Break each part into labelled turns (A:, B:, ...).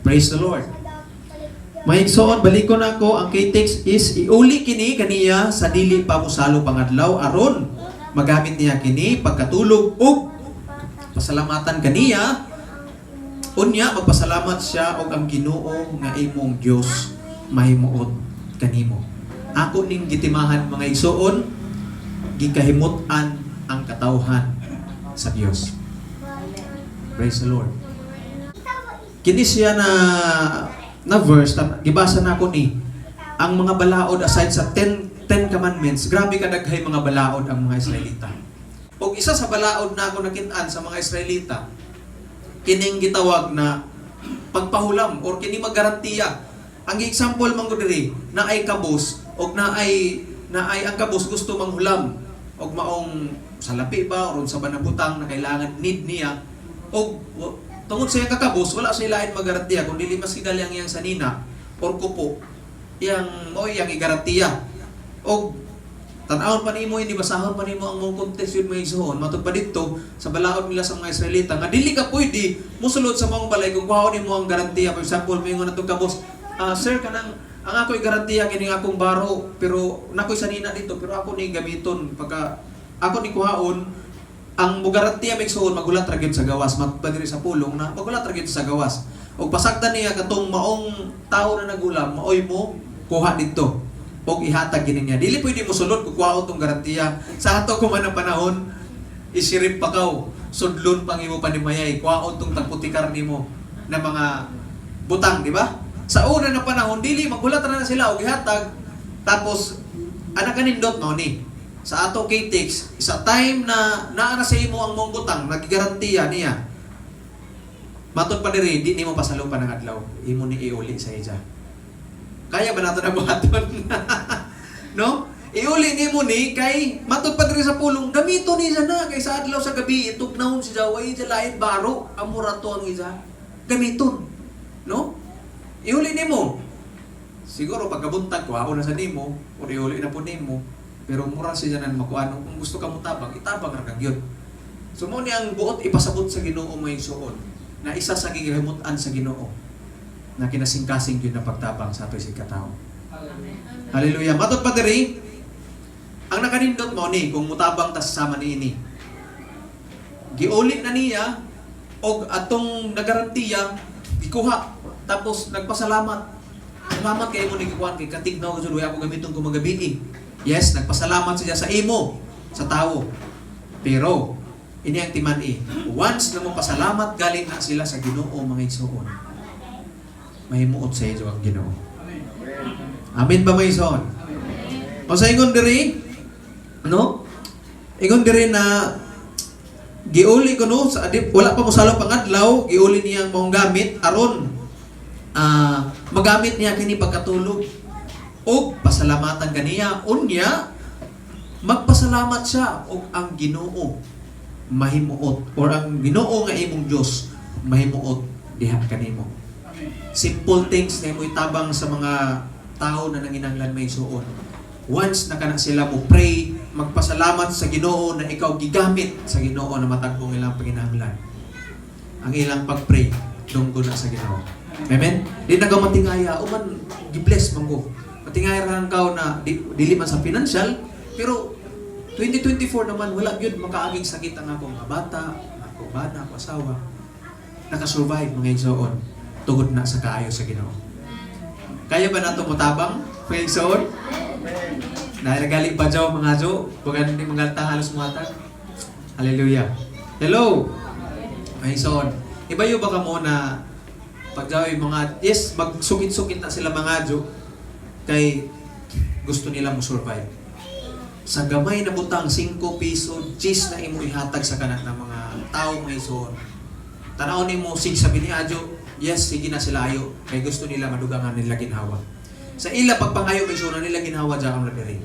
A: Praise the Lord. Mga igsoon, balikon ako, ang key-text is iuli kini kaniya sa dili pa mosalo ang adlaw aron magamit niya kini pagkatulog ug pasalamatan kaniya. Unya magpasalamat siya og ang Ginoo nga imong Dios mahimuot kanimo. Ako ning gitimahan, mga igsoon, gikahimut-an ang katawhan sa Dios. Praise the Lord. Kini siya na na verse gibasa na ako ni ang mga balaod aside sa 10 commandments. Grabe kadaghay mga balaod ang mga Israelita. Og isa sa balaod na ako nakit-an sa mga Israelita, kining gitawag na pagpahulam or kini maggarantiya. Ang example man ko diri, naay kabus og naay ang kabus gusto manghulam og maong salapi ba or unsa ba na butang na kailangan need niya, og tungod sa iyang kakabus, wala siya lain magarantiya kung dili mas gali ang iyang sanina or kupo iyang mao iyang igarantiya. Og tan-awon pa nimo ini, basahon pa nimo ang mong context yun, mga igsoon. Matud pa dito sa balaod nila sa mga Israelita nga dili ka pwede mosulod sa maong balay kung kuhaon nimo ang garantiya. For example, moingon natong kabos, "Ah, sir, kanang ang ako garantiya kining akong baro, pero nakoy sanina dito, pero ako ni gamiton pagka ako ni kuhaon." Ang mugarantiya, mga igsoon, magulat ra gyud sa gawas. Matud pa diri sa pulong na magulat ra gyud sa gawas og pasagdan niya katong maong tao na nagulam, maoy mo kuha didto og ihatag gini niya. Dili pwede mo sulod kung kuhaon tong garantiya. Sa ato kuman ang panahon, isirip pa kaw, sudlon pang imo panimayay, kuhaon tong tagputikar nimo na mga butang, di ba? Sa una na panahon, dili magulat ra na sila og ihatag. Tapos anak kanindot mao ni. Sa ato key-text, sa time na naa na sa imo ang mong butang, nagigarantiya niya. Matod pa diri, di nimo pasalupan ng adlaw. Imo ni iuli sa iya. Kaya ba nato na buhaton? No? Iuli nimo ni kay matod pa diri sa pulong, gamito ni siya na kay sa adlaw, sa gabi itugnahon si Jaway siya lain baro, amura to ang isa. Gamiton. No? Iuli nimo. Siguro pagkabuntag ko, ako na sa nimo, or iuli na po nimo. Pero mura siya nan makuano. Kung gusto ka mo tabang, itabang ra kag yun. So mo ni ang buot ipasabot sa Ginoo, mga igsoon, na isa sa gigahimutan sa Ginoo na kinasingkasing yun na pagtabang sa ato isig katao. Hallelujah. Matod pa diri, ang nakanindot mo ni kung mutabang ta sa sama niini. Giuli na niya og atong nagarantiya gikuha, tapos nagpasalamat. "Salamat kay imo ni gikuan kay katignaw ko jud, ako gamiton ko magabi." Yes, nagpasalamat siya sa imo, sa tao. Pero ini ang timan-i. Once na mo pasalamat galing na sila sa Ginoo, mga igsoon, mahimuot sa iyo ang Ginoo. Amen ba, mga igsoon? O sa ingon diri, no? Ingon diri na giuli ko no sa di, wala pa mosalo pang adlaw, giuli niya ang maong gamit aron magamit niya kini pagkatulog og pasalamatan kaniya. Unya magpasalamat siya og ang Ginoo mahimuot or ang Ginoo nga imong Dios mahimuot diha kanimo. Simple things na imo itabang sa mga tao na nanginanglan, mga igsoon. Once na kana sila mo pray, magpasalamat sa Ginoo na ikaw gigamit sa Ginoo na matagpong ilang panginahanglan, ang ilang pag-pray dunggo na sa Ginoo. Amen. Di na ka matingaya o man gi-bless man ko. Matingaya ra kaw na di, dili man sa financial, pero 2024 naman wala gyud makaaging sakit ang akong mga bata, ang akong bana, akong asawa. Nakasurvive, mga igsoon, tungod na sa kaayo sa Ginoo. Kaya ba nato motabang, mga igsoon? Dahil gali pa jaw mga jo, bukan hindi mga halos muhatag. Hallelujah. Hello. Mga igsoon. Ibayo ba ka mo na pag jaw yung mga, yes, magsukit-sukit na sila mga jo, kay gusto nila mo survive. Sa gamay na butang, 5 piso, cheese na imo ihatag sa kanan ng mga tao, mga igsoon. Tanaw nimo sig sabi ni Adyo, yes, sige na sila ayo kay gusto nila madugangan nila ginhawa. Sa ila pagpangayo, may na nila ginhawa dyan ang diri.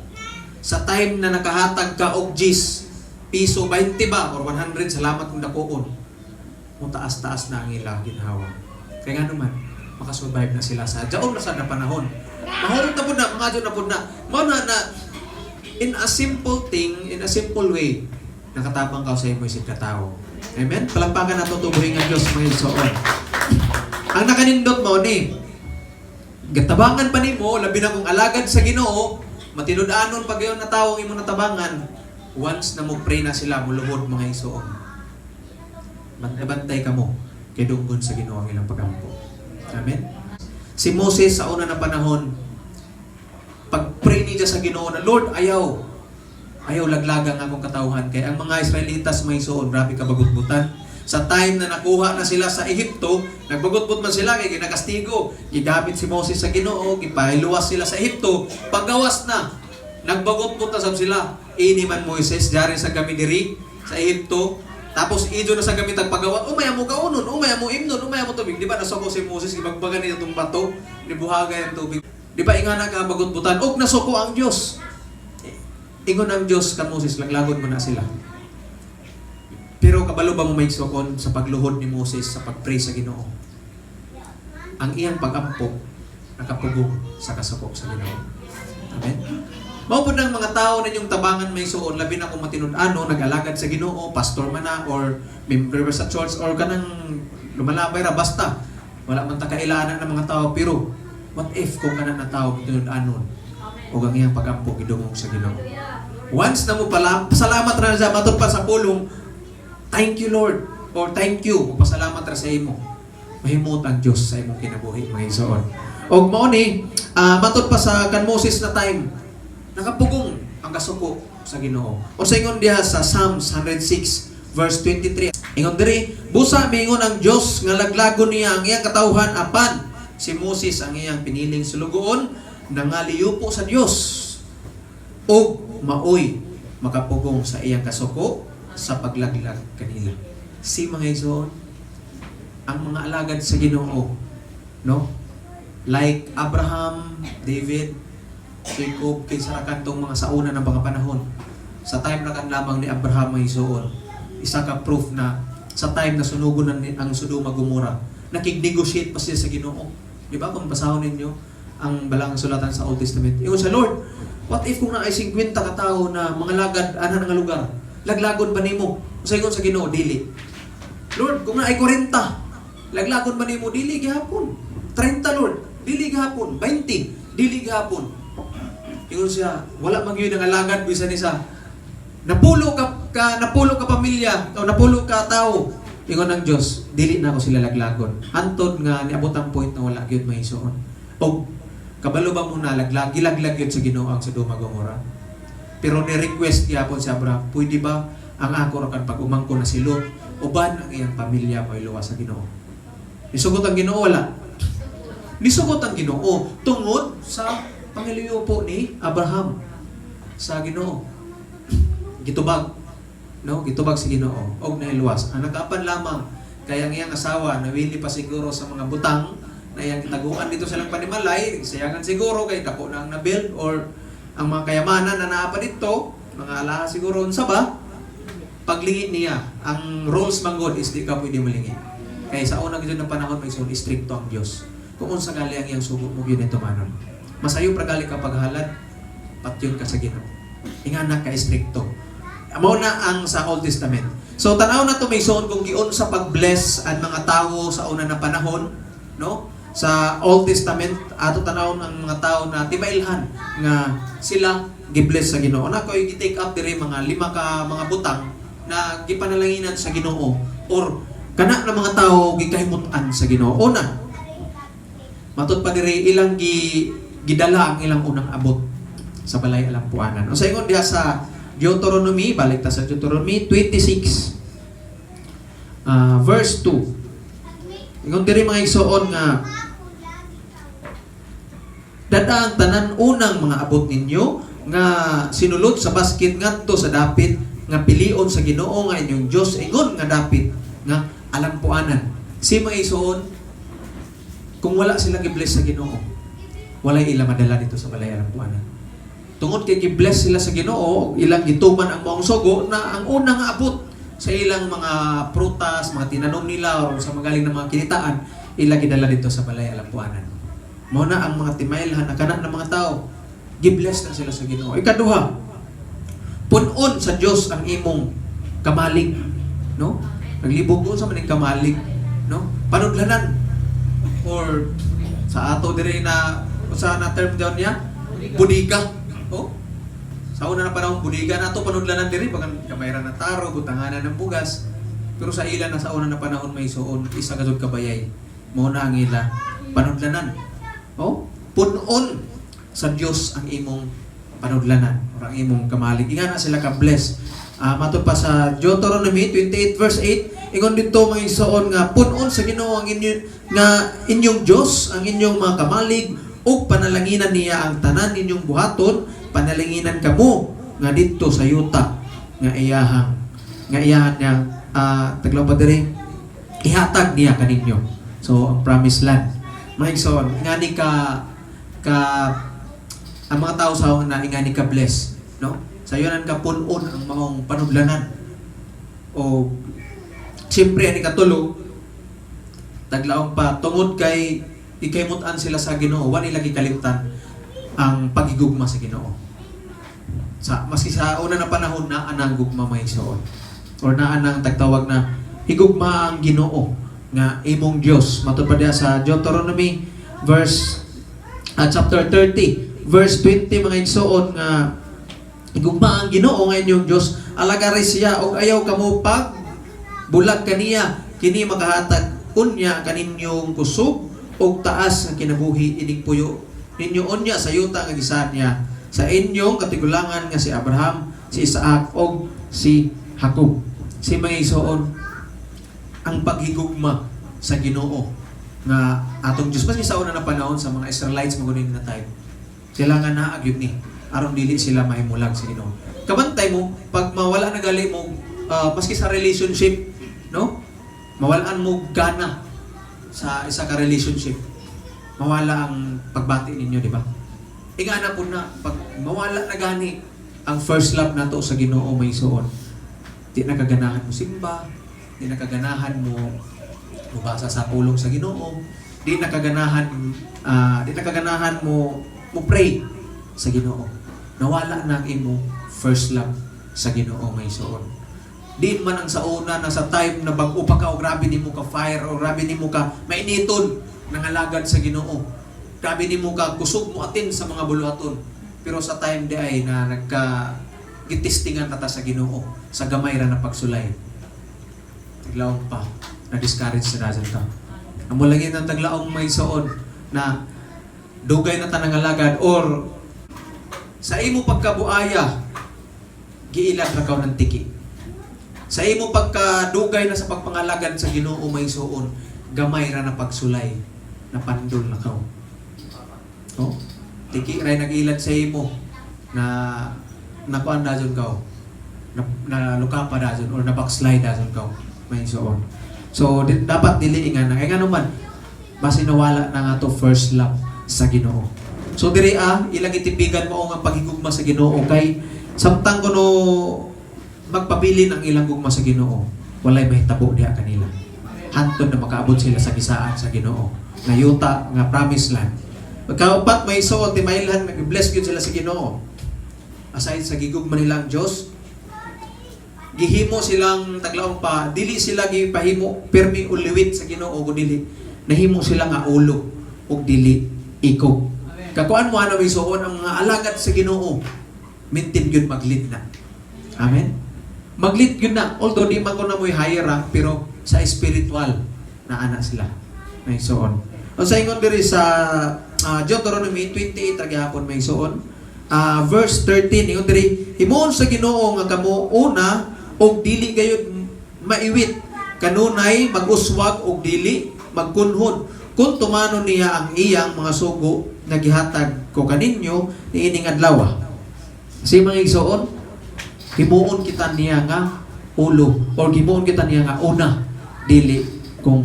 A: Sa time na nakahatag ka og 10 piso, 20 ba or 100, salamat kung dakoon. Mo taas-taas na ang ila ginhawa. Kaya nga naman, makasurvive na sila sa jaon na sa na panahon. Mahurot na pud na, mga adyo na pud na. Mao na na in a simple thing, in a simple way, nakatabang ka sa imo isig katao. Amen? Palakpakan nato tubuhin ang Diyos, mga igsoon. Ang nakanindot mo ni, gatabangan pa nimo, labi na kung alagad sa Ginoo, matinud-anon pag gayon na tawo ang imong natabangan, once na mo pray na sila, muluhod, mga igsoon. Bantay-bantay ka mo, kay dunggon sa Ginoo ang ilang pagampo. Amen? Si Moses sa una na panahon, pag-pray niya sa Ginoo na, "Lord, ayaw, ayaw laglagang akong katawhan." Kay ang mga Israelitas, mga igsoon, grabe ka bagutbutan. Sa time na nakuha na sila sa Ehipto, nagbagutbut man sila kay ginakastigo. Gigamit si Moses sa Ginoo, gipahiluwas sila sa Ehipto. Paggawas na, nagbagutbut na sab sila. "Ini man Moises, diri sa kami diri sa Ehipto. Tapos ijo na sa gamit ang pagawat, umay mo kaunon, umay mo imnon, umay mo tubig." Di ba nasuko si Moses, gibagbagan niya itong bato, nibuhagay ang tubig. Di ba ingana ka bagutbutan? Og nasuko ang Dios. Ingon ang Dios kan Moses, "Laglagon mo na sila." Pero kabalo ba mo, mga igsoon, sa pagluhod ni Moses sa pagpray sa Ginoo, ang iyang pagampo nakapugong sa kasukok sa Ginoo. Amen. Mao pud ang mga tao ninyong tabangan, mga igsoon, labi na kung matinud-ano, nag-alagad sa Ginoo, pastor man na or member sa church or kanang lumalabay ra, basta wala man ta kailanan ng mga tao, pero what if kung kana na tao matinud-anon o ang iyang pagampo gidungog sa Ginoo? Once na mo pala pasalamat ra sa matod pa sa pulong, "Thank you, Lord," or "Thank you," pasalamat ra sa imo. Mahimut ang Dios sa imong kinabuhi, mga igsoon. Og mao ni, matod pa sa kan Moses na time, nakapugong ang kasuko sa Ginoo. O sa ingon diha sa Psalms 106 verse 23. Ingon diri, "Busa miingon ang Dios nga laglagon niya ang iyang katawhan, apan si Moses ang iyang piniling sulugoon nangaliyupo sa Dios ug maoy makapugong sa iyang kasuko sa paglaglag kanila." Si mga igsoon, ang mga alagad sa Ginoo, no? Like Abraham, David, Jacob, kinsa ra kantong mga sauna ng mga panahon. Sa time na kan lamang ni Abraham, mga igsoon, isa ka proof na sa time na sunugon na ang Sodoma Gomora, nakig-negotiate pa siya sa Ginoo. Di ba kung basahon ninyo ang balang sulatan sa Old Testament? Ingon siya, "Lord, what if kung naay 50 ka tao na mga lagad ana nga lugar? Laglagon ba nimo?" Sa ingon sa Ginoo, "Dili." "Lord, kung naay 40, laglagon ba nimo?" "Dili gihapon." "30, Lord, dili gihapon. 20, dili gihapon." Ingon siya, "Wala man gyud ang alagad bisan isa. Napulo ka pamilya o napulo ka tao." Ingon ang Dios, "Dili na ako sila laglagon." Hantod nga niabot ang point na wala gyud, mga igsoon. Og kabalo ba mo na laglag gilaglag gyud sa Ginoo ang Sodoma Gomora? Pero ni-request gyapon si Abraham, "Pwede ba ang ako ra kan pag-umangko na si Lot uban ang iyang pamilya mo iluwas sa Ginoo?" Nisugot ang Ginoo, wala? Nisugot ang Ginoo tungod sa pangiliyo ni Abraham sa Ginoo. Gitubag, no? Gitubag sa Ginoo og nahiluwas. Ang nakapan lamang kay ang iyang asawa nawili pa siguro sa mga butang na iyang gitaguan dito sa lang panimalay, sayangan siguro kay dako na ang nabuild or ang mga kayamanan na naa pa dito, mga alahas siguro, unsa ba? Paglingi niya, ang rules man gud is di ka pwede malingi. Kay sa una gyud ng panahon, may sun stricto ang Dios. Kung unsa gali ang iyang sugo mo gyud tumanon. Masayo pra gali ka paghalad, patyon ka sa Ginoo. Ingana ka stricto. Mao na ang sa Old Testament. So tanaw na to, mga igsoon, kung giun sa pag-bless ang mga tao sa una na panahon, no? Sa Old Testament ato tanawon ang mga tao na timailhan nga sila gi-bless sa Ginoo. Na ko'y gi-take up diri mga lima ka mga butang na gipanalanginan sa Ginoo or kana na mga tao gikahimutan sa Ginoo. Una, matod pa diri, ilang gidala ang ilang unang abot sa balay alampuanan. O sa ingon diha sa Deuteronomy, balik ta sa Deuteronomy 26 verse 2. Ingon diri, mga igsoon, nga "Dada ang tanan unang mga abot ninyo nga sinulod sa basket ngadto sa dapit nga pilion sa Ginoo nga inyong Dios, ingon nga dapit nga alampuanan." Si mga igsoon, kung wala sila gi-bless sa Ginoo, walay ila madala dito sa balay alampuanan. Tungod kay gi-bless sila sa Ginoo, ilang gituman ang maong sugo na ang unang abot sa ilang mga prutas, mga tinanom nila o sa magaling na mga kinitaan, ila gidala dito sa balay alampuanan. Mao na ang mga timailhan na kana ng mga tao, gi-bless na sila sa Ginoo. Ikaduha, punon sa Dios ang imong kamalig, no? Naglibog ko sa maning kamalig, no? Panudlanan. Or sa ato diri na usa na term daw niya, budiga. Oh. Sa una na panahon, budiga na to panudlanan diri, bagan gamay ra na taro, butanganan ng bugas. Pero sa ila na sa una na panahon, may suon, isa ka jud ka bayay. Mao na ang ila panudlanan. Oh, punon sa Dios ang imong panudlanan or ang imong kamalig. Ingana sila ka bless. Matud pa sa Deuteronomy 28 verse 8, ingon dito, mga igsoon, nga punon sa Ginoo ang inyo, nga inyong Dios ang inyong mga kamalig ug panalanginan niya ang tanan ninyong buhaton, panalanginan kamo nga didto sa yuta nga iyahan niya, taglaw pa diri, ihatag niya kaninyo. So ang promised land. Mga igsoon, ngani ka ka ang mga tao sa na ingani ka bless, no? Sayonan ka punon ang maong panudlanan. O siyempre ani katulo, taglaong pa, tungod kay ikayimutan sila sa Ginoo, wa nila gikalimtan ang pagigugma sa Ginoo. Sa maski sa una na panahon, naa nang gugma, mga igsoon. Or naa nang tagtawag na higugma ang Ginoo nga imong Dios. Matud pa diha sa Deuteronomy verse chapter 30 verse 20, mga igsoon, nga higugma ang Ginoo nga inyong Dios, alagari siya ug ayaw kamo pag bulag kaniya. Kini makahatag unya kaninyong kusog ug taas nga kinabuhi inig puyo ninyo unya sa yuta nga gisaad niya sa inyong katigulangan nga si Abraham, si Isaac ug si Jacob. Si mga igsoon, ang paghigugma sa Ginoo nga atong Dios maski sa una na panahon sa mga Israelites, magunin na time, kailangan naa gyud ni aron dili sila mahimulag sa Ginoo. Kabantay mo pag mawala na gali mo, maski sa relationship, no, mawalaan mo gana sa isa ka relationship, mawala ang pagbati ninyo, di ba? Ingana po na pag mawala na gani ang first love nato sa Ginoo, may suon, di na kaganahan mo simba, di na kaganahan mo mubasa sa pulong sa Ginoo, di na kaganahan mo mo pray sa Ginoo. Nawala na ang imo first love sa Ginoo, may suon. Di man ang sa una na sa time na bag-o pa ka o grabe nimo ka fire o grabe nimo ka mainiton nangalagad sa Ginoo. Grabe nimo ka kusog mo atin sa mga buluhaton. Pero sa time di ay na nagka gitestingan ta sa Ginoo sa gamay ra na pagsulay. Taglaong pa na discourage na ta. Amo lagi ng taglaong, may suon, na dugay na ta nangalagad or sa imo pagkabuaya, giilad ra kaw ng tiki. Sa imo pagkadugay na sa pagpangalagad sa Ginoo, may suon, gamay ra na pagsulay, na pandol na kaw. Oh, tiki ra nag-ilad sa imo na nakuan dajon kaw. Na lukapa dajon or na backslide dajon kaw, may suon. So dapat dili nga na kay ngano man basi nawala na nga to first love sa Ginoo. So diri ilang itipigan mo ang paghigugma sa Ginoo kay samtang kuno magpabilin ang ilang gugma sa Ginoo, walay mahitabo diha kanila. Hantod na makaabot sila sa gisaad sa Ginoo nga yuta nga promised land. Pagkaupat, may suot, di mailhan, nag-bless gyud sila sa Ginoo. Aside sa gigugma nila ang Diyos, gihimo silang taglaong pa, dili sila gipahimo permi uliwit sa Ginoo o dili. Nahimo sila nga ulo ug dili ikog. Kakuan mo ana, may suon, ang mga alagad sa Ginoo, mintin gyud mag-lead na. Amen. Mag-lead gyud na. Although di man ko na mo'y higher rank, pero sa spiritual na ana sila. May suon. Unsa ingon diri sa Deuteronomy 28 ra gihapon, may suon? Verse 13, ingon diri, himuon sa Ginoo nga kamo una og dili gayud maiwit, kanunay mag-uswag og dili magkunhod kung tumanon niya ang iyang mga sugo nga gihatag ko kaninyo niining adlaw. Si mga igsoon, himuon kita niya nga ulo or himuon kita niya nga una, dili kung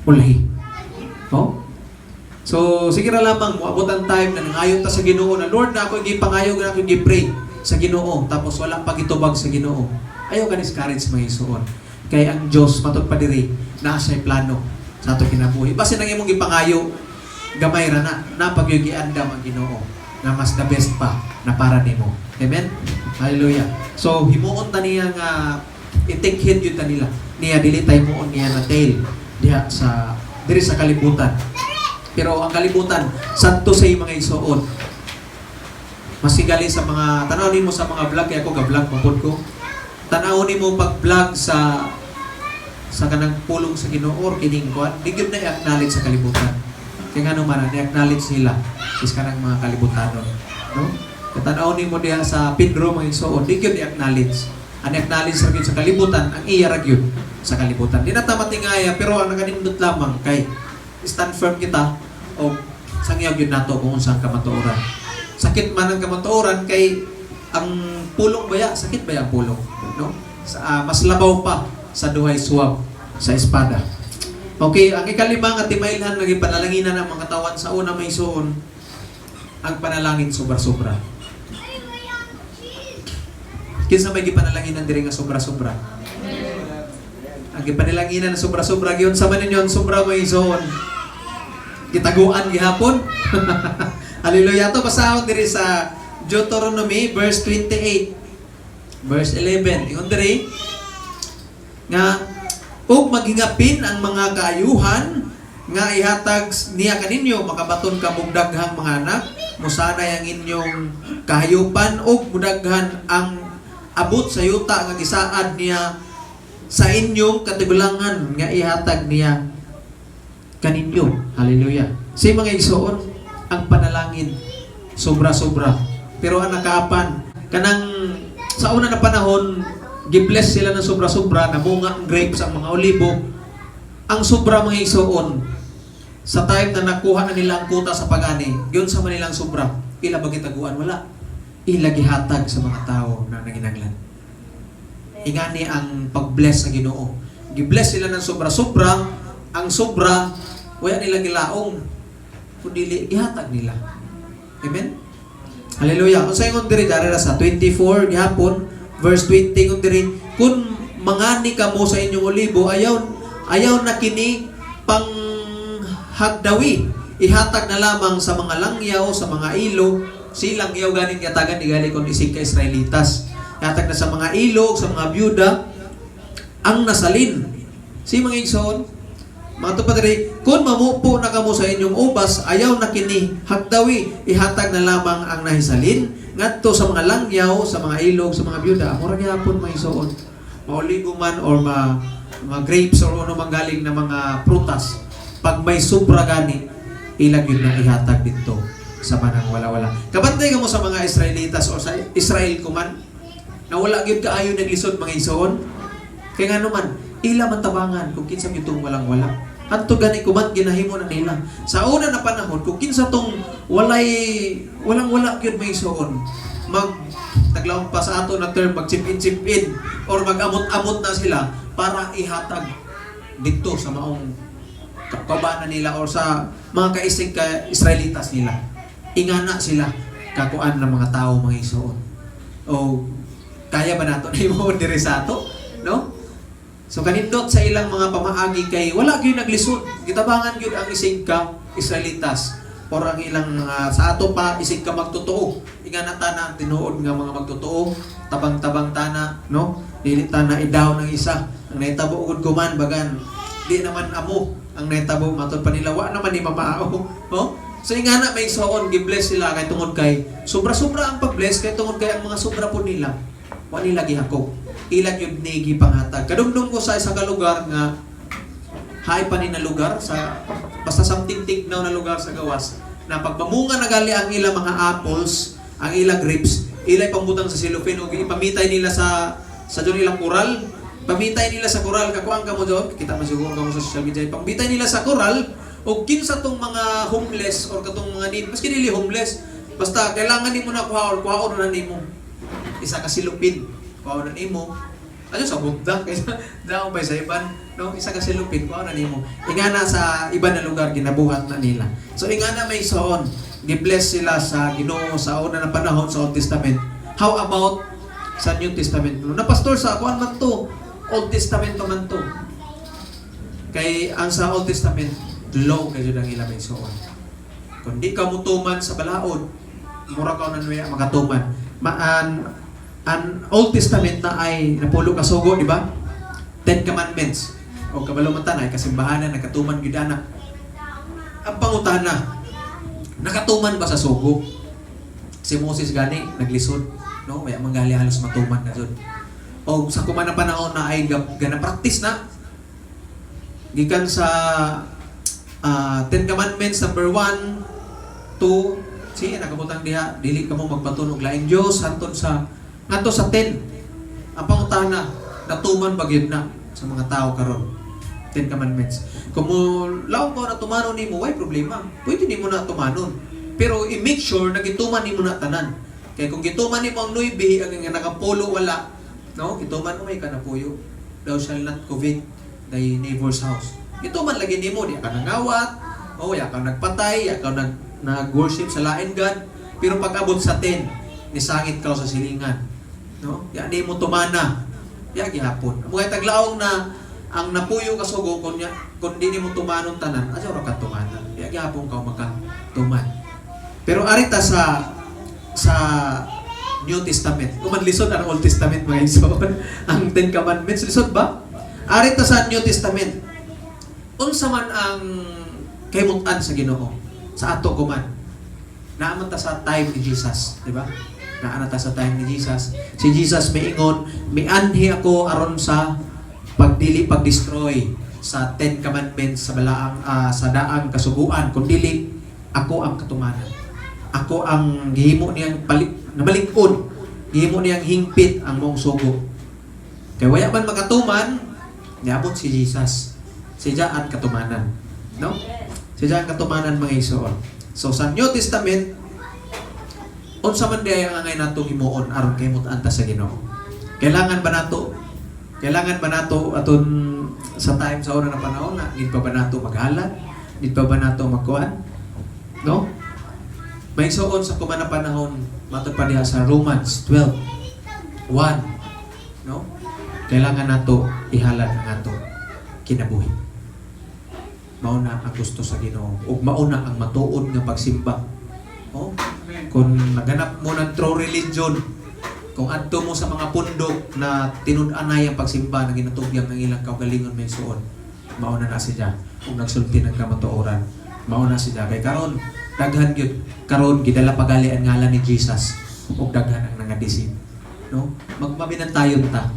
A: ulahi. No? So, sige ra lamang, moabot ang time na nangayon ta sa Ginoo na, "Lord, na ako gipangayo, na ako gi-pray sa Ginoo," tapos wala pa gitubag sa Ginoo. Ayaw ka discourage, mga igsoon. Kay ang Dios, matud pa diri, naa siya'y plano sa ato kinabuhi. Basta nang imong gipangayo, gamay ra na, napagyud giandam ang Ginoo na mas the best pa na para nimo. Amen? Hallelujah. So, himuon ta niya nga i-take heed yun ta nila. Niya dili ta himuon niya na tail diha sa diri sa kalibutan. Pero ang kalibutan, santo sa mga igsoon. Masigali sa mga, tanaw nimo sa mga vlog, kaya ako ga-vlog mapod ko. Tanaw nimo pag-vlog sa kanang pulong sa Ginoo or kining kuan, di gyud na i-acknowledge sa kalibutan. Kaya nga naman, i-acknowledge nila is kanang mga kalibutanon, no? Katanaw nimo diha sa Pedro, mga igsoon, di gyud i-acknowledge. Ang i-acknowledge ra gyud sa kalibutan, ang iya ra gyud sa kalibutan. Di na ta matingaya, pero ang nakanindot lamang kay stand firm kita o sangyaw gyud nato kung unsang kamatuoran. Sakit man ang kamatuoran kay ang pulong baya, sakit baya ang pulong, no? Sa, mas labaw pa sa duhay suwab sa espada. Okay, ang ikalima nga timailhan nga gipanalanginan ang mga katawan sa una, may suon, ang panalangin sobra-sobra. Kinsa may gipanalanginan diri nga sobra-sobra? Ang gipanalanginan na sobra-sobra, giyon sa man ninyo ang sobra, may suon? Gitaguan gihapon. Hallelujah. To basahon diri sa Deuteronomy verse 28. Verse 11. Ingon diri nga ug maghingapin ang mga kaayuhan nga ihatag niya kaninyo, makabaton ka og daghang mga anak, musanay ang inyong kahayupan ug mudaghan ang abot sa yuta nga gisaad niya sa inyong katigulangan nga ihatag niya kaninyo. Hallelujah. Sa mga igsoon, ang panalangin sobra-sobra. Pero ang nakaapan, kanang sa una na panahon, gibless sila ng sobra-sobra, namunga ang grapes, ang mga olibo. Ang sobra, mga igsoon, sa time na nakuha na nila ang kuta sa pagani, yun sa manilang sobra, ila ba gitaguan? Wala. Ila gihatag sa mga tao na nanginanglan. Ingani ang pag-bless sa Ginoo. Gi-bless sila ng sobra-sobra, ang sobra, wala nila gilaong, kundi gihatag nila. Amen? Hallelujah. Kung sa ingon diri dari ra sa 24 gihapon, verse 20 kung diri, kung mangani kamo sa inyong olibo, ayaw ayaw na kini pang hagdawi, ihatag na lamang sa mga langyaw, sa mga ilo. Silang yaw ganin gatagan ni kon isig ka Israelitas, ihatag na sa mga ilo, sa mga byuda, ang nasalin. Si mga igsoon, mga pa diri, kung mamupo na kamo sa inyong ubas, ayaw na kini hagdawi, ihatag na lamang ang nahisalin ngadto sa mga langyaw, sa mga ilog, sa mga byuda. Mura gihapon, mga igsoon. Maolibo man or ma grapes or ano man galing na mga prutas, pag may sobra gani, ilag yun na ihatag dito sa manang wala-wala. Kabantay kamo sa mga Israelitas o sa Israel kuman, na wala gyud kaayo naglisod, mga igsoon. Kaya nga naman, ila man tabangan kung kinsa gyud tong walang-wala. Adto gani kuman ginahimo na nila. Sa una na panahon, kung kinsa tong walay walang-wala gyud, may igsoon, mag taglawon pa sa ato na term, mag chip in chip in or mag-amot-amot na sila para ihatag dito sa maong kabanan nila or sa mga kaisig ka Israelitas nila. Ingana sila kakuan ng mga tao, mga igsoon. O kaya ba nato na himuon diri sa ato? No? So kanindot sa ilang mga pamaagi kay wala gyud naglisod. Gitabangan gyud ang isig ka Israelitas or ang ilang mga sa ato pa isig ka magtotoo. Ingana ta na tinuod nga mga magtotoo, tabang-tabang tana, no? Dili ta na idaw ng isa. Ang nahitabo ugod kuman bagan di naman amo ang nahitabo, matod pa nila wa naman ni mamao, no? So ingana, may igsoon, gi-bless sila kay tungod kay sobra-sobra ang pag-bless, kay tungod kay ang mga sobra po nila wa nila gihakop. Ila gyud ni gipanghatag. Kadumdum ko sa isa ka lugar nga hay pa ni na lugar sa basta something tignaw na lugar sa gawas na pagpamunga na gali ang ilang mga apples, ang ilang grapes, ila ipambutang sa cellophane ug ipamitay nila sa doon ilang kural. Pamitay nila sa kural, kakuang kamo doon, kita man siguro kamo sa social media. Pamitay nila sa kural og kinsa tong mga homeless or katong mga need, maski dili homeless, basta kailangan nimo na kuha or kuhaon na nimo. Isa ka cellophane, kuhaon na nimo. Ano sa bugda kaysa daw pa sa iban, no? Isa ka cellophane, kuhaon na nimo. Ingana sa iba na lugar ginabuhat na nila. So ingana, may igsoon, gi-bless sila sa Ginoo sa una na panahon sa Old Testament. How about sa New Testament? No, na pastor, sa kuan man to, Old Testament man to. Kay ang sa Old Testament, law kay jud ang ila, may igsoon. Kung di ka mutuman sa balaod, mura ka na nuya makatuman. Maan ang Old Testament na ay napulo ka sugo, di ba? Ten Commandments. O kabalo man tanay kasimbahanan nagkatuman gyud ana. Ang pangutana, nakatuman ba sa sugo? Si Moses gani naglisod, no? Wala man gali halos matuman na jud. O sa kuman na panahon na ay gana practice na gikan sa Ten Commandments number 1, 2, si nakabutang diha, dili kamo magbaton og laing Dios, hantod sa ngadto sa 10. Ang pangutana, natuman ba gyud na sa mga tao karon? Ten Commandments. Kung mo laom ko na tumanon nimo, way problema. Pwede nimo na tumanon. Pero i-make sure na gituman nimo na tanan. Kay kung gituman nimo ang 9, ang nga nakapulo wala, no? Gituman mo may kanapuyo. Thou shall not covet thy neighbor's house. Gituman lagi nimo, di ka nangawat, oh, ya ka nagpatay, ya ka nag-worship sa lain God. Pero pag abot sa 10, nisangit ka sa silingan. No? Ya nimo tumana. Ya gihapon. Mga taglaong na ang napuyo ka sugo kung di nimo tumanon tanan, asa ra ka tumana. Ya gihapon ka makatuman. Pero arita sa New Testament. Kung man lisod ang Old Testament, mga igsoon, ang Ten Commandments lisod ba? Arita sa New Testament. Unsa man ang kahimutan sa Ginoo sa ato kuman? Naa man ta sa time ni Jesus, di ba? Naa na ta sa time ni Jesus. Si Jesus miingon, "Mianhi ako aron sa pagdili pag-destroy sa Ten Commandments, sa balaang sa daang kasuguan, kundi ako ang katumanan. Ako ang gihimo niyang palit nabalik-on, gihimo niyang hingpit ang maong sugo." Kay waya man makatuman, niabot si Jesus. Siya ang katumanan. No? Siya ang katumanan, mga igsoon. So sa New Testament, unsa man diay ang angay natong himuon aron kahimutan ta sa Ginoo? Kailangan ba nato aton sa time sa una na panahon na need pa ba nato maghalad? Need pa ba nato magkuan? No? May igsoon, sa kuman na panahon, matod pa diha sa Romans 12:1, no? Kailangan nato ihalad ang ato kinabuhi. Mao na ang gusto sa Ginoo ug mao na ang matuod nga pagsimba. Oh, kung naganap mo ng true religion, kung adto mo sa mga pundok na tinud-anay ang pagsimba na ginatugyang ng ilang kaugalingon, may suon, mao na na siya ug nagsulti ng kamatuoran. Mao na siya kay karon daghan gyud karon gidala pagali ang ngalan ni Jesus ug daghan ang nangadisip, no? Magmabinantayon ta,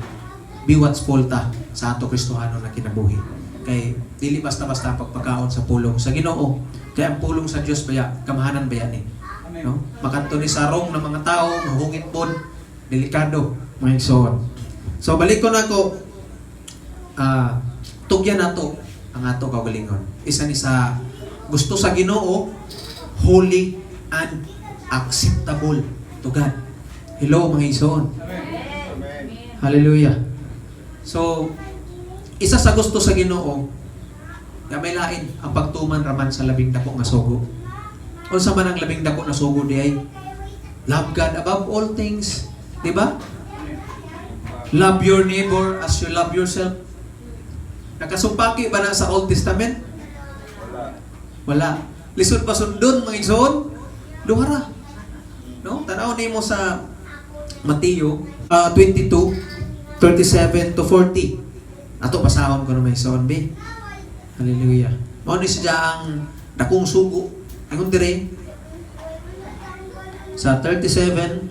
A: be watchful ta sa ato Kristohano na kinabuhi kay dili basta-basta ang pagpakaon sa pulong sa Ginoo, kay ang pulong sa Dios baya kamahanan baya ni, no? Makanto ni sa wrong ng mga tao, mahungit pod, delikado, mga igsoon. So balik ko na ko, tugyan nato ang ato kaugalingon. Isa ni sa gusto sa Ginoo, holy and acceptable to God. Hello, mga igsoon. Hallelujah. So, isa sa gusto sa Ginoo, nga may lain ang pagtuman raman sa labing dako nga sugo. Unsa man ang labing dako na sugo di ay? Love God above all things, di ba? Love your neighbor as you love yourself. Nakasumpaki ba na sa Old Testament?
B: Wala.
A: Wala. Lisod pa sundon, mga igsoon? Duha ra. No? Tanaw nimo sa Mateo 22, 37 to 40. Ato basahon ko na, may igsoon be. Hallelujah. Mao ni siya ang dakong sugo. Ingon dire sa 37,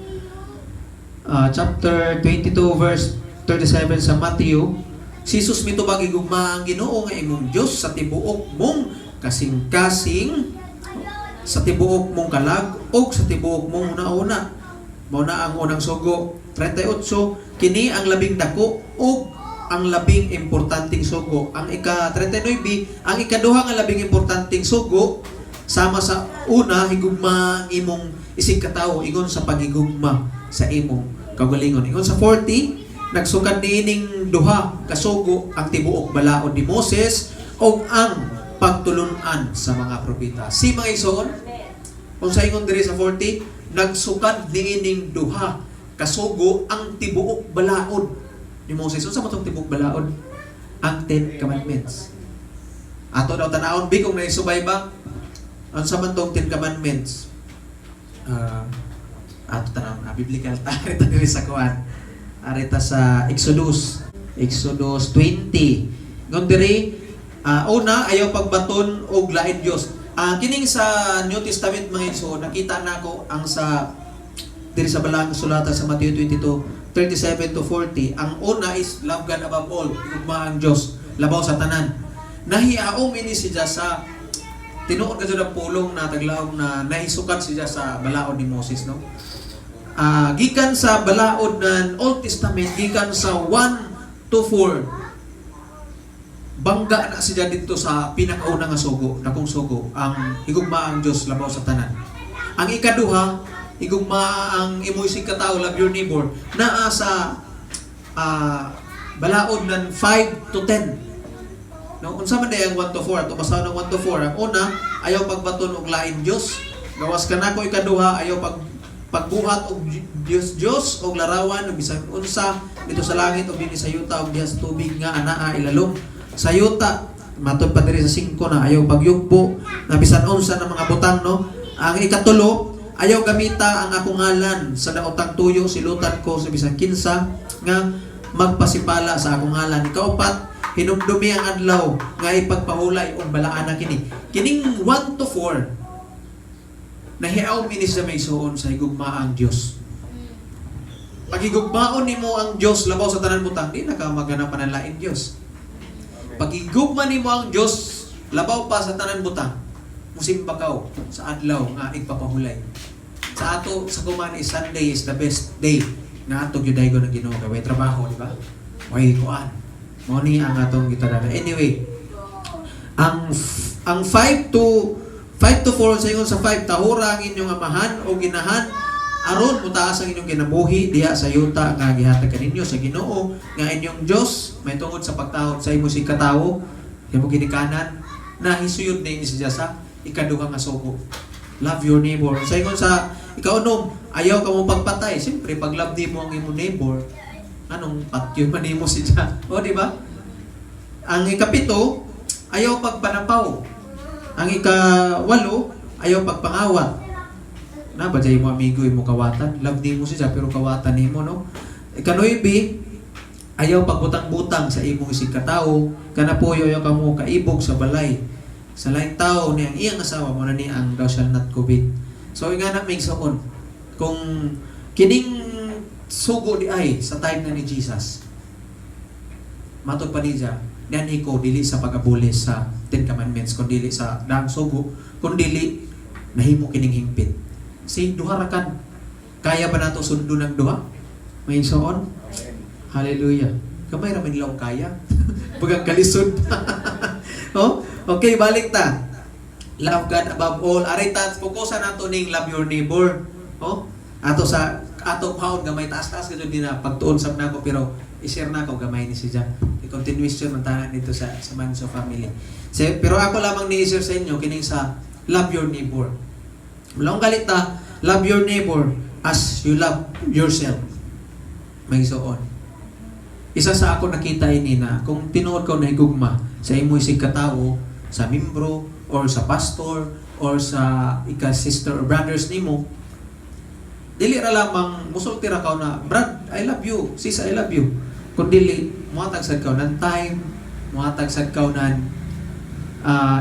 A: chapter 22 verse 37 sa Matthew, si Jesus mitubag, "Higugmaa ang Ginoo nga imong Dios sa tibuok mong kasing-kasing, sa tibuok mong kalag ug sa tibuok mong una-una." Mao na ang unang sugo. 38, kini ang labing dako ug ang labing importanteng sugo. Ang ika 39, ang ikaduha nga labing importanteng sugo sama sa una, higugma ang imong isig katawo ingon sa paghigugma sa imong kaugalingon. Ingon sa 40, nagsukad niining duha ka sugo ang tibuok balaod ni Moses ug ang pagtulun-an sa mga propeta. Si mga igsoon, kung sa ingon diri sa 40, nagsukad niining duha kasugo ang tibuok balaod ni Moses. Unsa man tong tibuok balaod? Ang Ten Commandments. Ato daw tanawon bi kung naisubay ba? Unsa man tong Ten Commandments? Ato tanawon, biblical ta, arita diri sa kuan. Arita sa Exodus. Exodus 20. Ngon diri, una, ayaw pagbaton og lain Dios. Kining sa New Testament, mga igsoon, nakita nako ang sa diri sa Balaang Kasulatan sa Matthew 22, 37 to 40. Ang una is love God above all, higugma ang Dios labaw sa tanan. Nahiaom ini siya sa tinuod ka ang pulong na taglaom na nahisukat siya sa balaod ni Moses, no? Gikan sa balaod ng Old Testament, gikan sa 1 to 4, bangga na siya dito sa pinakauna nga sugo, dakong sugo, ang higugma ang Dios labaw sa tanan. Ang ikaduha, higugma ang imo isig katao, love your neighbor, naa sa balaod ng 5 to 10. No, unsa man day ang 1 to 4? Ato basahon ang 1 to 4. Ang una, ayaw pagbaton og lain Dios. Gawas kanako. Ikaduha, ayaw pagbuhat og Dios Dios og larawan og bisan unsa dito sa langit og dinhi sa yuta og diha sa tubig nga anaa ilalom sa yuta. Matod pa diri sa 5 na ayaw pagyugbo na bisan unsa na mga butang, no? Ang ikatulo, ayaw gamita ang akong ngalan sa daotang tuyo, silutan ko sa bisan kinsa nga magpasipala sa akong ngalan. Ikaupat, hinumdumi ang adlaw nga ipagpahulay og balaan na kini. Kining 1 to 4, nahiaw ini sa may suon sa higugma ang Dios. Pag higugmaon nimo ang Dios labaw sa tanan butang, di na ka maghanap pa ng lain Dios. Pag higugma nimo ang Dios labaw pa sa tanan butang, musimba ka sa adlaw nga igpapahulay. Sa ato sa kuman is Sunday is the best day nga ato gyud daygon ng Ginoo kay way trabaho, di ba? Way kuan. Mao ni ang atong gitadana. Anyway, ang 5 to 4, sa ingon sa 5, tahura ang inyong amahan o ginahan aron motaas ang inyong kinabuhi diha sa yuta nga gihatag kaninyo sa Ginoo nga inyong Dios. May tungod sa pagtahod sa imo isig katawo, imo ginikanan, na hisuyod na ini siya sa ikaduha nga sugo, love your neighbor. Sa ingon sa ikaunom, ayaw ka mo pagpatay. Siyempre, pag love nimo ang imong neighbor, anong patyon man nimo siya? O, di ba? Ang ikapito, ayaw pagpanapaw. Ang ikawalo, ayaw pagpangawat. Na ba mo amigo imo kawatan? Love nimo siya pero kawatan nimo, no? Ikanuibi, ayaw pagbutang-butang sa imong isig katawo. Kanapuyo, ayaw kamo kaibog sa balay sa laing tao ni ang iyang asawa. Mo na ni ang thou shall not covet. So nga na, may kung kining sugo di ay sa time na ni Jesus, matod pa niya niyan ko dili sa pag-abolish sa Ten Commandments, kun dili sa daang sugo, kun dili nahimo kining hingpit. Si duha ra kan, kaya ba nato sundon ang duha, may soon? Hallelujah. Gamay ra man nila ang kaya. Bagang kalisod. Oh, okay, balik ta. Love God above all. Ari ta, fokusan nato ning love your neighbor. Oh, ato sa ato paon gamay, taas-taas gud din na pagtuon sab nako, pero i-share na ako gamay ni siya. I-continuation man tanan dito sa Manso family. Pero ako lamang ni i-share sa inyo kining sa love your neighbor. Mulong galit ta, love your neighbor as you love yourself. May soon. Isa sa ako nakita ini na kung tinuod ka na higugma sa imo isig katawo, sa membro or sa pastor or sa ika sister or brothers nimo, dili ra lamang musulti ra ka na, "Brad, I love you. Sis, I love you." Kun dili muhatag sad ka ng time, muhatag sad ka ng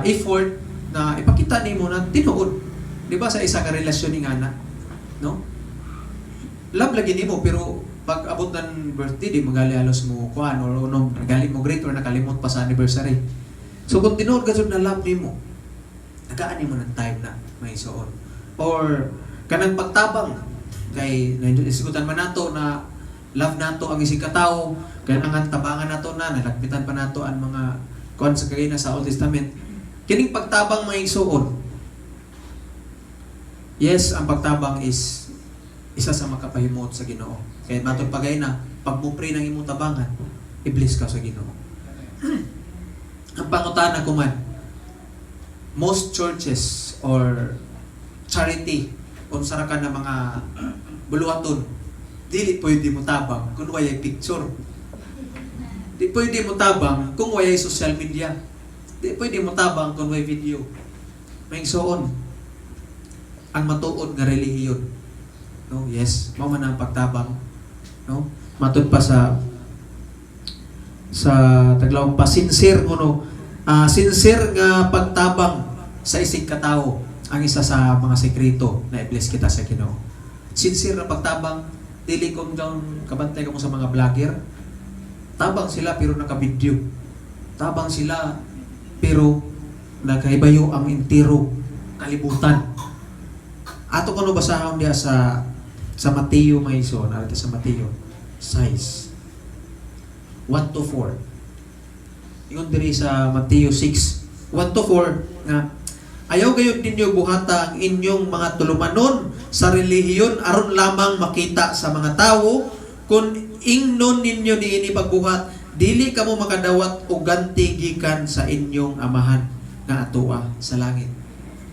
A: effort na ipakita nimo na tinuod. Di ba sa isa ka relasyon ni ngana, no? Love lagi nimo, pero pag abot ng birthday, di magali halos mo kuan or unom, nagali mo greet or nakalimot pa sa anniversary. So kung tinuod ka jud na love nimo, tagaan nimo ng time na may suon. Or kanang pagtabang kay naisgutan man nato na love nato ang isig katawo, kailangan tabangan nato na nalagpitan pa nato ang mga kuan sa kagay sa Old Testament. Kining pagtabang, may suon. Yes, ang pagtabang is isa sa makapahimot sa Ginoo. Kaya matod pagay na, pag mo pray ng imong tabangan, i-bless ka sa Ginoo. Ang pangutana ko man, most churches or charity, unsa ra ka na mga buluhaton, dili pwede mo tabang kung walay picture. Di pwede mo tabang kung walay social media. Di pwede mo tabang kung walay video. May suon. Ang matuod nga relihiyon. No? Yes, mao man ang pagtabang. No? Matud pa sa taglawang pa sincere kuno. Sincere nga pagtabang sa sa isig katawo ang isa sa mga sekreto na i-bless kita sa Ginoo. Sincere na pagtabang, dili kung down kabantay kamo sa mga vlogger, tabang sila pero naka-video. Tabang sila pero nakahibayo ang entero kalibutan. Ato kuno basahon diya sa Mateo, mga igsoon, arita sa Mateo 6 1 to 4. Ingon diri sa Mateo 6 1 to 4 nga ayaw gayud ninyo buhata ang inyong mga tulumanon sa relihiyon aron lamang makita sa mga tawo. Kung ingnon ninyo niini pagbuhat, dili kamo makadawat og ganti gikan sa inyong Amahan nga atoa sa langit.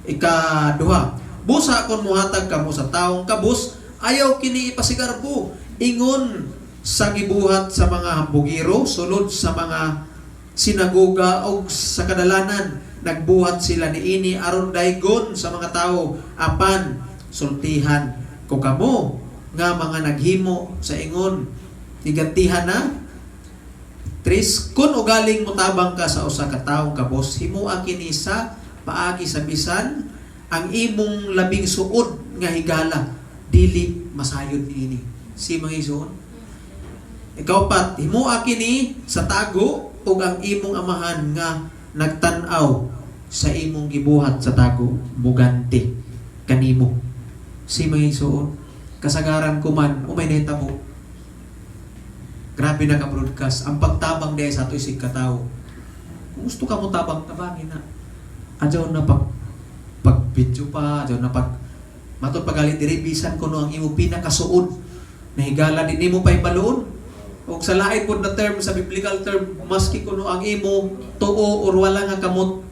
A: Ikaduha, busa kon muhatag kamo sa taong kabus, ayaw kini ipasigarbo ingon sa gibuhat sa mga hambugiro sulod sa mga sinagoga og sa kadalanan. Nagbuhat sila niini aron daygon sa mga tao. Apan sultihan ko kamo nga mga naghimo sa ingon, gigantihan na. Tres, kung ugaling mutabang ka sa usa ka taong kabos, himoa kini sa paagi sa bisan ang imong labing suod nga higala dili masayod niini. Si mga igsoon. Ikaupat, himoa kini sa tago ug ang imong Amahan nga nagtan-aw sa imong gibuhat sa tago muganti kanimo. Si mga igsoon, kasagaran ko man umay nahitabo. Grabe na ka-broadcast. Ang pagtabang diay sa ato isig katawo. Kung gusto ka mo tabang, tabangin na. Adyaw na pag pag video pa, adyaw na pag matod pagalit diri, bisan kuno ang imo pinakasuod na higala, di nimo pa ibaluon. Og sa lain pod na term, sa biblical term, maski kuno ang imo tuo or wala nga kamot,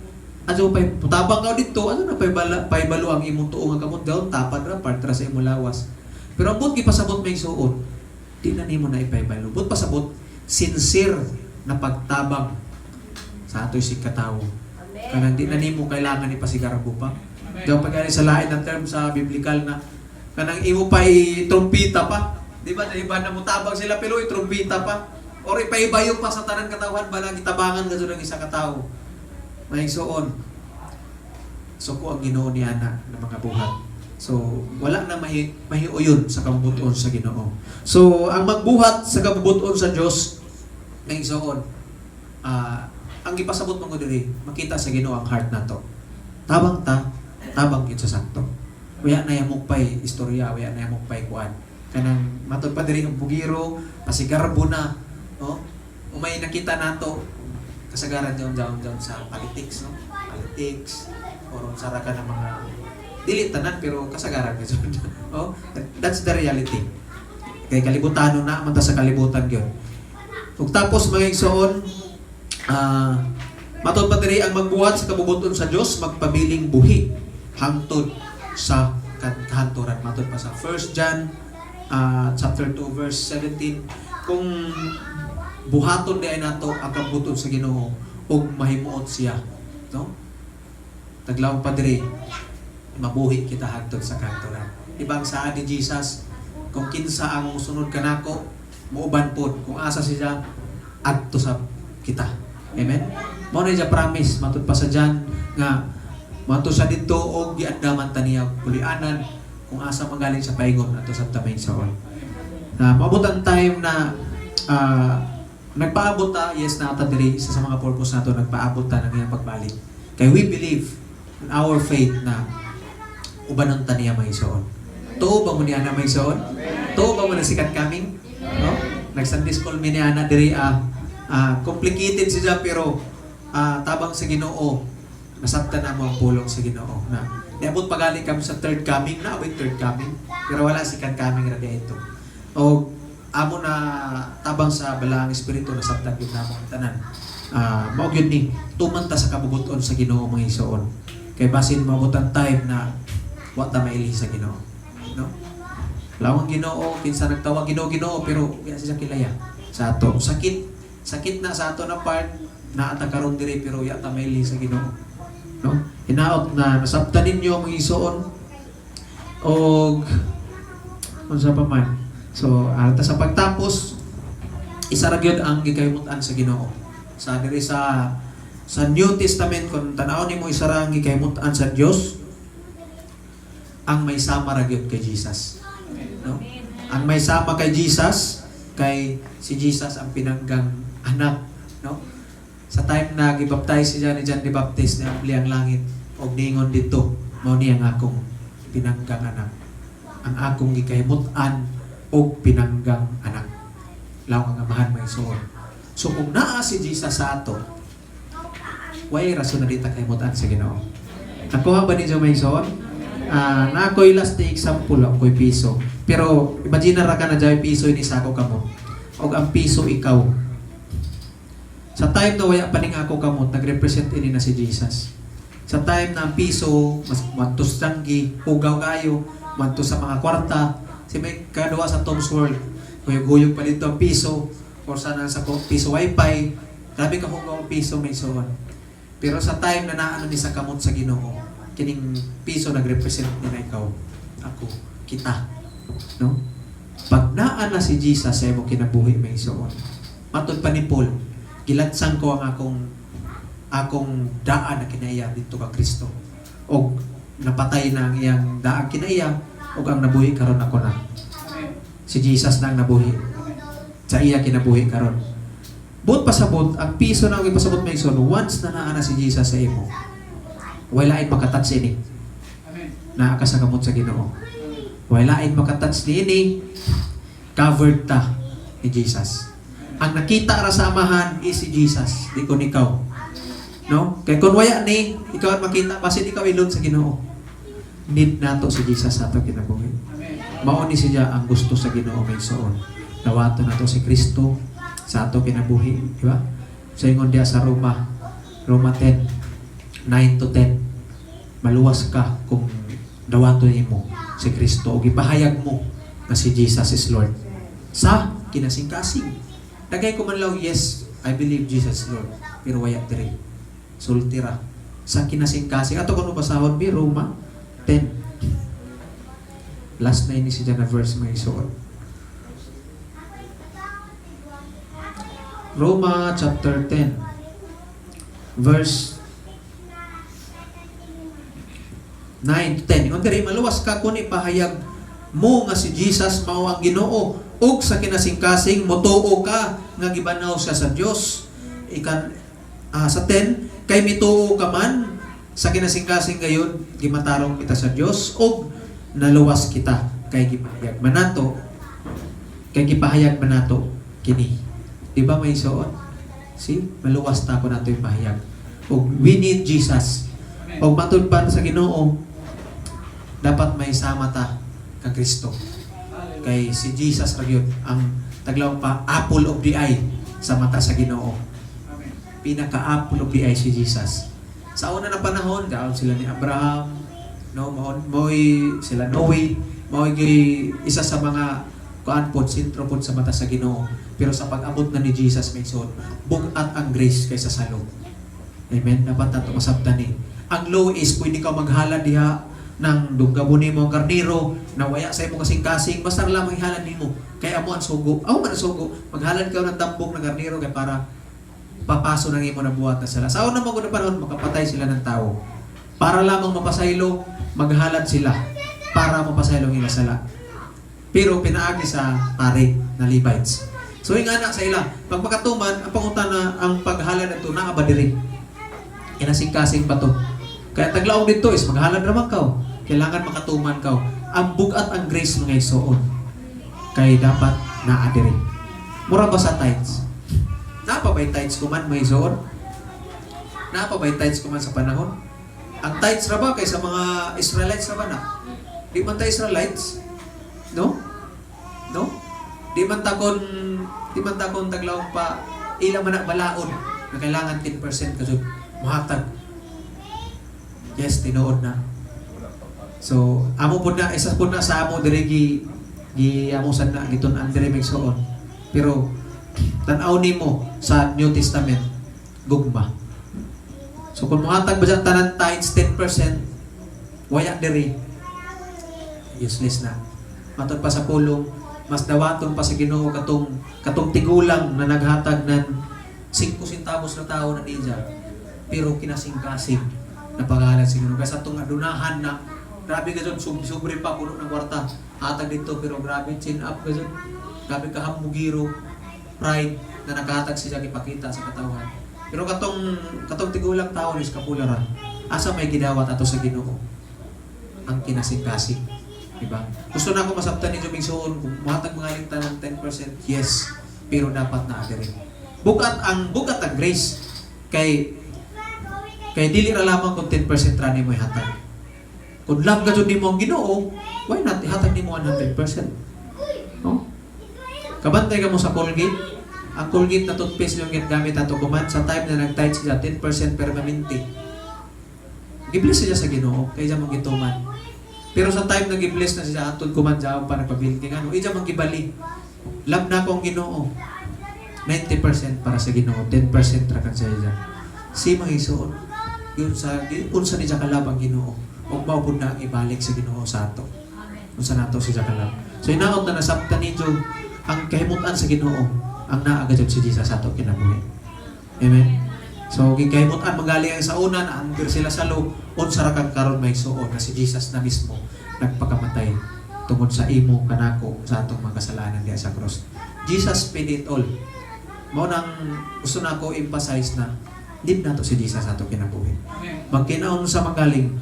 A: adyaw pa tabang ka dito, ano na paibalo ang imong tuo nga kamot daw, tapad ra, part ra sa imong lawas. Pero ang buot gipasabot, mga igsuon, di na nimo na ipaibalo. Buot pasabot, sincere na pagtabang sa ato isig katawo. Kanang di na nimo kailangan ipasigarbo pa. Daw pag sa lain ng term sa biblical na kanang imo pa i-trumpita pa. Di ba? Di ba na mutabang sila pero i-trumpita pa? Or ipaibayo pa sa tanan katawhan ba na gitabangan ka ng isa ka tawo. Mga igsoon, suko ang Ginoo ni ana ng mga buhat. So, wala na mahiuyon sa kabubuton sa Ginoo. So, ang magbuhat sa kabubuton sa Dios, mga igsoon, ang gipasabot mo ko diri, makita sa Ginoo ang heart nato. Tabang ta, tabang gid sa sakto. Wala na yamok pay istorya, wala na yamok pay kuan. Kanang matod pa diri ang bugiro, pasigarbo na, no? Umay nakita nato kasagaran jaon jaon jaon sa politics, no? Politics or unsa ra ka ng mga dili tanan pero kasagaran gyud. Oh, that's the reality. Kay kalibutano na man ta sa kalibutan gyud. Ug tapos, mga igsoon, matod pa diri, ang magbuhat sa kabubuton sa Dios magpabiling buhi hangtod sa kahanturan. Matod pa sa 1 John chapter 2 verse 17, kung buhaton di ay nato ang kabubuton sa Ginoo ug mahimuot siya, no? Taglaw pa diri, mabuhi kita hangtod sa kahanturan. Di ba ang saad ni Jesus, kung kinsa ang musunod kanako, muuban pod kung asa siya, adto sa kita. Amen. Mao na siya promise matud pa sa John nga mato sa didto og giandaman ta niya pulianan kung asa magaling sa paingon ato sa tamay sa all. Na maabot ang time na nagpaabot ta, yes, na ata diri isa sa mga purpose nato, nagpaabot ta ng iyang pagbalik. Kay we believe in our faith na ubanon ta niya, mga igsoon. Tuo ba mo niya na, mga igsoon? Tuo ba mo na second coming? No? Nag Sunday school mi ni ana diri, complicated siya pero tabang sa Ginoo, nasabtan na mo ang pulong sa Ginoo na niabot pagali kami sa third coming na abot third coming pero wala, second coming ra dito. O amo na tabang sa Balaang Espiritu, nasabtan gyud namo ang tanan. Mao gyud ni tuman ta sa kabubuton sa Ginoo, mga igsoon. Kay basin maabot ang time na wa ta mailhi sa Ginoo. No? Lawang Ginoo, kinsa nagtawag "Ginoo, Ginoo" pero wala siya kilaya sa ato. Sakit, sakit na sa ato na part na ata karon diri pero ya ta mailhi sa Ginoo. No? Hinaot na nasabtan ninyo, mga igsoon, og unsa pa man. So, arta sa pagtapos, isa ra gyud ang gikahimut-an sa Ginoo. Sa diri sa Sa New Testament, kung tanaw nimo isara ang gikahimut-an sa Dios, ang may sama ra gyud kay Jesus. No? Ang may sama kay Jesus, kay si Jesus ang pinanggang anak, no? Sa time na gibaptize siya ni John the Baptist, niabli ang langit og ningon dito, "Mao ni ang akong pinanggang anak. Ang akong gikahimut-an og pinanggang anak." Lawom ang Amahan, mga igsoon. So kung naa si Jesus sa ato, way rason na di ta kahimutan sa Ginoo. Nakuha ba ninyo, mga igsoon? Ah, na ako'y last na example, ako'y piso. Pero imagine ra ka na dyan piso ini sa ako kamot. Og ang piso ikaw. Sa time na waya pa ning ako kamot, nagrepresent ini na si Jesus. Sa time na ang piso, mas mantos tanggi, hugaw kayo, mantos sa mga kwarta, si may kaduwa sa Tom's World, guyog-guyog pa dito ang piso, or sana sa piso wifi, grabe ka hugaw ang piso, may soon. Pero sa time na naano ni sa kamot sa Ginoo, kining piso nagrepresent ni na ikaw, ako, kita. No? Pag naa na si Jesus sa imong kinabuhi, may soon. Matod pa ni Paul, "Gilansang ko ang akong akong daan na kinaiya dito ka Kristo." Og napatay na ang iyang daang kinaiya og ang nabuhi karon ako na. Si Jesus na ang nabuhi sa iya kinabuhi karon. Buot pasabot, ang piso na ang ipasabot, may igsoon, once na naa na si Jesus sa imo, wala makatouch ini. Naa ka sa kamot sa Ginoo. Wala makatouch niini, covered ta ni Jesus. Ang nakita ra sa Amahan is si Jesus, di kon ikaw. No? Kay kung waya ni, ikaw ang makita, basin ikaw ilon sa Ginoo. Need nato si Jesus sa ato kinabuhi. Mao ni siya ang gusto sa Ginoo, may igsoon. Dawato nato si Kristo sa ato kinabuhi, di ba? Sa ingon diya sa Roma, Roma 10, 9 to 10. Maluwas ka kung dawato nimo si Kristo o gipahayag mo na si Jesus is Lord. Sa kinasing-kasing. Dagay ko man lang, "Yes, I believe Jesus is Lord." Pero waya diri. Sulti ra. Sa kinasing-kasing. Ato kung basahon, bi Roma 10. Last na ini siya na verse, mga igsoon. Roma chapter 10 verse 9 to 10. Ingon diri, "Maluwas ka kun ipahayag mo nga si Jesus mao ang Ginoo ug sa kinasingkasing motuo ka nga gibanaw siya sa Dios." Ikan sa 10, "Kay mituo ka man sa kinasingkasing gayon gimatarong kita sa Dios ug naluwas kita kay gipahayag man nato kini." Di ba, may igsoon? See, maluwas ta kung nato ipahayag. Ug we need Jesus. Og matud pa sa Ginoo, dapat may sama ta kang Kristo. Kay si Jesus ra gyud ang taglaw pa apple of the eye sa mata sa Ginoo. Pinaka apple of the eye si Jesus. Sa una na panahon, gaon sila ni Abraham, no, mao mo'y sila Noe, mao'y isa sa mga kuan pod, sentro pod sa mata sa Ginoo. Pero sa pag-abot na ni Jesus, may igsoon, bug-at ang grace kaysa sa law. Amen. Dapat nato masabtan ni. Ang law is pwede ka maghalad diha ng dunggabon nimo ang karnero na waya sa imo kasing-kasing, basta lang maghalad nimo kay amo ang sugo. Amo man ang sugo, maghalad ka ng tambok ng karnero kay para papaso ng imo na buhat na sala. Sa una mga na panahon, makapatay sila ng tao para lamang mapasaylo, maghalad sila para mapasaylo ang ila sala. Pero pinaagi sa pare na Levites. So yung anak sa ila, pag makatuman, ang pangutana, ang paghalad na ito, naa ba diri? Kinasing-kasing ba to? Kaya taglaong dito is maghalad naman ka. Kailangan makatuman ka. Ang bugat ang grace, mga igsoon. Kay dapat naa diri. Mura ba sa tithes? Naa pa ba'y tithes kuman, mga igsoon? Naa pa ba'y tithes kuman sa panahon? Ang tithes ra ba kay sa mga Israelites ra ba na? Di man ta Israelites? No? No? Di man ta kon taglaong pa ila man na balaod na kailangan 10% ka jud muhatag. Yes, tinuod na. So, amo pud na, isa pud na sa amo diri gi gi amo sad na gitun-an diri, may igsoon. Pero tan-aw nimo sa New Testament, gugma. So kung muhatag ba dyan tanan tithes 10%, waya diri, useless na. Matod pa sa pulong, mas dawaton pa sa Ginoo katong tigulang na naghatag ng 5 centavos na tao na niya. Pero kinasing-kasing na paghalad sa Ginoo. Kaysa atong adunahan na grabe ka dyan, sobre pa, puno ng kwarta. Hatag dito, pero grabe, chin up ka dyan. Grabe ka hambugiro, pride na nakahatag siya ipakita sa katawhan. Pero katong katong tigulang tao ni kapularan, asa may gidawat ato sa Ginoo? Ang kinasing-kasing. Diba? Gusto na ako masabtan ninyo, migsuon kung muhatag mga linta ng 10%, yes, pero dapat na diri. Bugat ang grace kay kay dili ra lamang kung 10% ra nimo ihatag. Kung love ka jud nimo ang Ginoo, why not ihatag nimo 100%? No? Kabantay ka mo sa Colgate. Ang Colgate na toothpaste yung ginagamit ato kuman sa time na nag-tithe siya 10% permanente. Gibless siya sa Ginoo kay siya mong gituman. Pero sa time na gibless na siya atod kuman sa pa nagpabilin kay ngano, iya man gibali. Love na ako ang Ginoo. 90% para sa Ginoo, 10% ra kan sa iya. Si mga isuon, yun sa unsa ni siya ka-love ang Ginoo ug mao pud na ang ibalik sa Ginoo sa ato. Unsa nato siya ka-love. So hinaot na nasabtan ninyo ang kahimutan sa Ginoo ang naa gayud si Jesus sa ato kinabuhi. Amen. So gikahimutan magaling ang sa una na under sila sa law, unsa ra kang karon, may suon na si Jesus na mismo nagpakamatay tungod sa imo kanako sa atong mga kasalanan diya sa cross. Jesus paid it all. Mao nang gusto na ako emphasize na need nato si Jesus sa atong kinabuhi. Magkinaon sa magaling.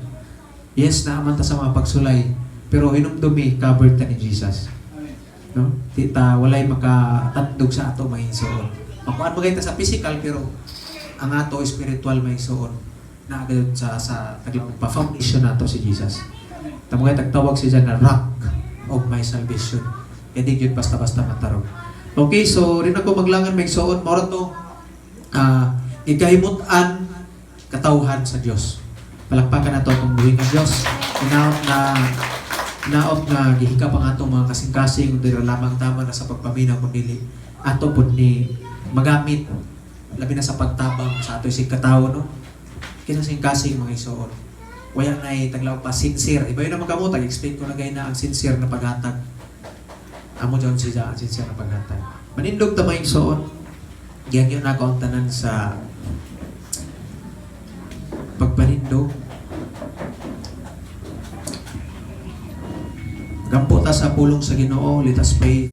A: Yes, naaman ta sa mga pagsulay, pero hinumdumi covered ta ni Jesus. No? Tita walay makatandog sa ato, mga igsoon. Makuan magay ta sa physical, pero ang ato spiritual, may igsoon, na agad sa taglang pa foundation nato si Jesus. Tamo kay tagtawag siya na rock of my salvation. Hindi yun basta-basta matarog. Okay, so rin ako maglangan, may igsoon, mao ra to gikahimutan katawhan sa Dios. Palakpakan nato atong buhi nga Dios. Hinaot na naot nga gihikap ang atong mga kasing-kasing ug dili lamang tama na sa pagpaminaw kundi ato pud ni magamit labi na sa pagtabang sa ato sig katawo, no? Kinasing-kasing, mga igsoon, wala na taglaw pa sincere. Iba yun naman kamo tag explain ko na gay na ang sincere na paghatag amo dyan siya ang sincere na paghatag. Manindog ta, mga igsoon. Giyangyo na ako ang tanan sa pagpanindog. Gampo ta sa pulong sa Ginoo. Let us pray.